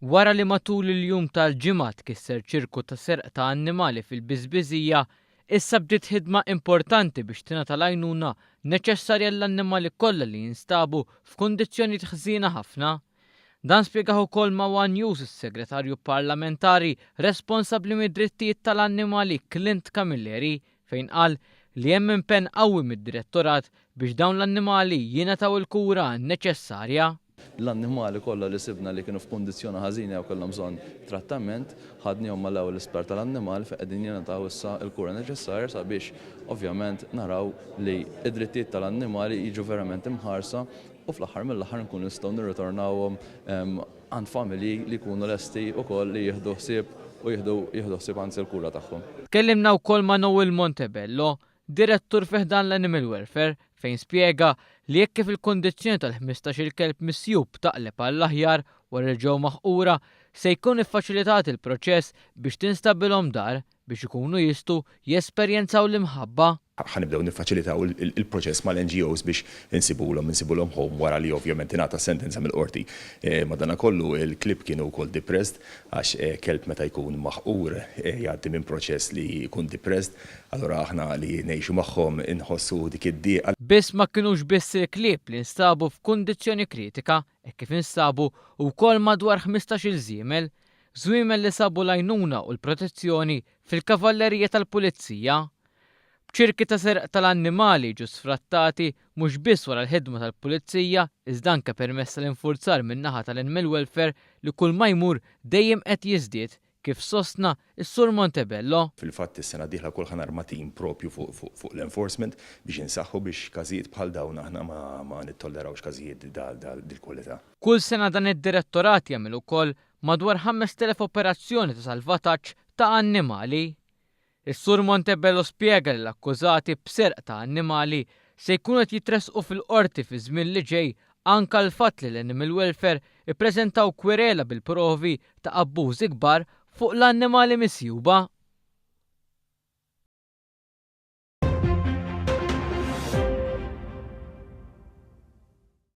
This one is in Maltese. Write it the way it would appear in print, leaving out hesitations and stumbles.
Wara li matul il-jum tal-Ġimgħa tkisser ċirku ta' serq ta' annimali fil-Biżbiżija, issa bdiet ħidma importanti biex tingħata l-għajnuna neċessarja lill-annimali kollha li jinstabu f'kundizzjonijiet ħżiena ħafna. Dan spjegah ukoll ma' one News is-Segretarju Parlamentari responsabbli mid-drittijiet tal-annimali Clint Camilleri fejn qal li hemm impenn qawwi mid-Direttorat biex dawn l-annimali jingħataw il-kura neċessarja. L-annimali kollha li sibna li kienu f'kundizzjoni ħażina jew kellhom bżonn trattament, ħadniehom mal-ewwel l-isptar tal-annimali fejn qegħdin jingħataw issa l-kura neċessarja sabiex ovvjament naraw li d-drittijiet tal-annimali jiġu verament imħarsa u fl-aħħar mill-aħħar nkunu nistgħu nirritornawhom għand familji li jkunu lesti wkoll li jieħdu ħsieb u jieħdu jieħdu ħsieb anzi l-kura tagħhom. Tkellimna wkoll ma' Noel Montebello, Direttur fi ħdan l-Animal Welfare, fejn spjega li hekk kif il-kundizzjoni tal-ħmistax-il kelb misjub taqleb għall-aħjar wara li ġew maħqura, se jkun iffaċilitat il-proċess biex tinstabilhom dar biex ikunu jistgħu jesperjenzaw l-imħabba. Ħa nibdew niffaċilitaw il-proċess mal-NGOs biex insibulhom insibulhom home wara li ovvjament tingħata s-sentenza mill-Qorti. Madanakollu il-klieb kienu wkoll depressed għax kelb meta jkun maħqur jgħaddi minn proċess li jkun depressed, allura aħna li ngħixu magħhom inħossu dik id-dieqa. Biss ma kinux biss il-klieb li nstabu f'kundizzjoni kritika hekk kif instabu wkoll madwar 15-il żiemel, żwiemel li sabu l-għajnuna u l-protezzjoni fil-kavallerija tal-Pulizija. B'ċirki ta' serq tal-annimali jiġu sfrattati mhux biss wara l-ħidma tal-Pulizija iżda anke permezz tal-infurzar min-naħa tal-Animal Welfare li kull ma jmur dejjem qed jiżdied kif sostna s-Sur Montebello. Fil-fatt is-sena d-dieħla wkoll ħa narma team propju fuq l-enforcement biex insaħħu biex każijiet bħal dawn aħna ma nittollerawx każijiet dil-kwalità. Kull sena dan id-direttorat jagħmel ukoll madwar 5,000 operazzjoni ta' salvataġġ ta' annimali. Is-Sur Montebello spjega li l-akkużati b'serq ta' annimali se jkunu qed jitressqu fil-Qorti fiż-żmien li ġej anke għall-fatt li l-Animal Welfare ippreżentaw kwerela bil-provi ta' abbużi kbar fuq l-annimali misjuba.